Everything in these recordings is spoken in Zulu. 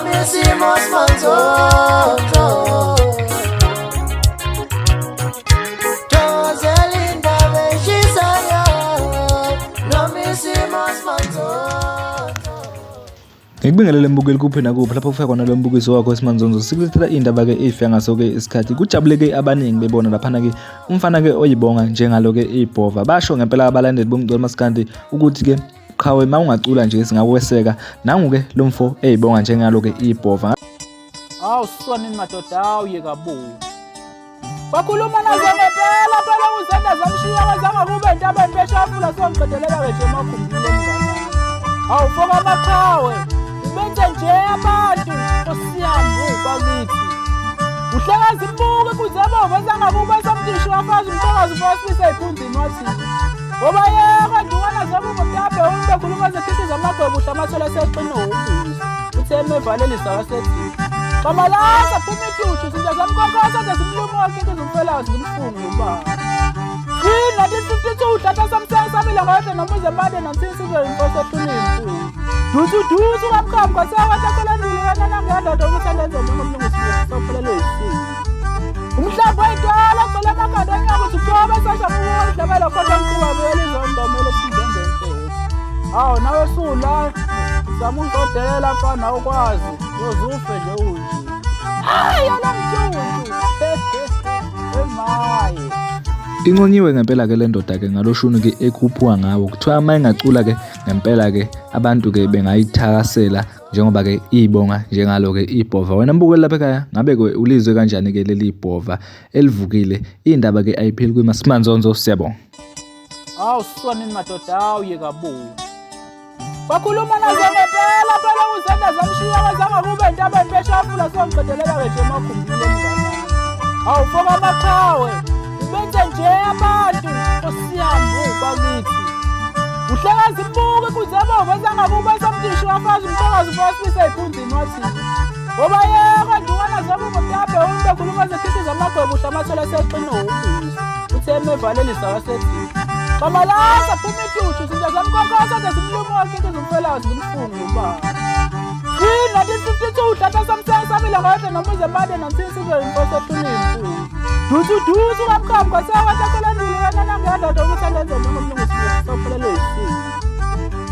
Noma isimo simanzonzo. Thokozela indaba eshisayo. Noma isimo simanzonzo. Ngikubingelele mbukeli kuphi nakuphi lapho kufika khona lo mbukiso wakho esimanzonzo sikulethela iy'ndaba-ke ey'fika ngaso-ke isikhathi kujabule-ke abaningi bebona laphana-ke umfana-ke oyibonga njengalo-ke ibhova basho ngempela abalandeli bomculo masikandi ukuthi-ke qhawe uma ungacula nje singakweseka nangu-ke lo mfo eyibonga njengalo-ke ibhova. Hawu siswanini madoda, hawu yeka bo. Bakhuluma nazo ngempela phela uzenda zamshiya kwazange kube entabeni beshafula songiqedelela-ke nje emakhumbini emngane. Hawu foka amaqhawe, ubenze nje abantu osiyambu bakithi. Uhlekazi imbuke kuze ebomvu esangakuba somdisho wafazi umntokazi umfowesibisa ey'phunzini wathi. Ngoba yeka ndukwana zobubo mntabe umuntu ekhuluma zekhithiza amagwebu uhlamathole seqine ubisi. Uthe emevalelisa wasethi. Xamalasa phuma intuthu zinja zamkhonkhosa ze zimlumo wakhe zimfelazi zimfungu uba. Green 1952 dlatha samseng samile ngodle nomuze made nonsinsi inkosi ehlula imfuyo. Dusu dusu kamkhamka sewahla ndulu wena nangendoda umsebenzi njengomlungu sophelelwe yisimo. Umhlaba wey'tolo kugcwele amakhanda enyaka uthi kuthiwa besasha kuwo kodwa mkhuba belizondomele sinjengentethe. Hawu nawe sula zama uzodela mfana awukwazi uyoze ufe nje unje. Hayi yona mtshuntshu. Emaye. Inconyiwe ngempela-ke le ndoda-ke ngaloshuni-ke ekhuphuka ngawo kuthiwa uma ingacula-ke ngempela-ke abantu-ke bengayithakasela njengoba-ke iyibonga njengalo-ke ibhova. Wena mbukeli lapha ekhaya ngabe-ke ulizwe kanjani-ke leli bhova elivukile? Iy'ndaba-ke ayipheli kwiMasimanzonzo, siyabonga. Hawu siswanini madoda, hawu yeka bo. Bakhuluma nazo ngempela phela uzenda zamshiya kwazange kube entabeni beshafula songiqedelela-ke nje emakhumbini emngane. Hawu foka amaqhawe, ubenze nje abantu osiyambu bakithi. Uhlekazi imbuke kuze ebomvu esangakuba somdisho wafazi umntokazi umfowesibisa ey'phunzini wathi. Ngoba yeka ndukwana zobubo mntabe umuntu ekhuluma zekhithiza amagwebu uhlamathole seqine ubisi. Uthe emevalelisa wasethi. Xamalasa phuma intuthu zinja zamkhonkhosa ze zimlumo wakhe zimfelazi zimfungu uba. Green 1952 dlatha samseng samile ngodle nomuze made nonsinsi inkosi ehlula imfuyo. Dusu dusu kamkhamka sewahla ndulu wena nangendoda umsebenzi njengomlungu sophelelwe yisimo.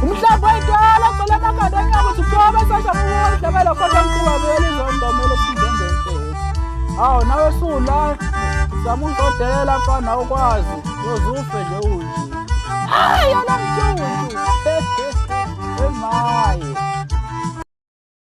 Umhlaba wey'tolo kugcwele amakhanda enyaka uthi kuthiwa besasha kuwo idlabela kodwa mkhuba belizondomele sinjengentethe. Hawu nawe sula zama uzodela mfana awukwazi uyoze ufe nje unje. Hayi yona mtshuntshu.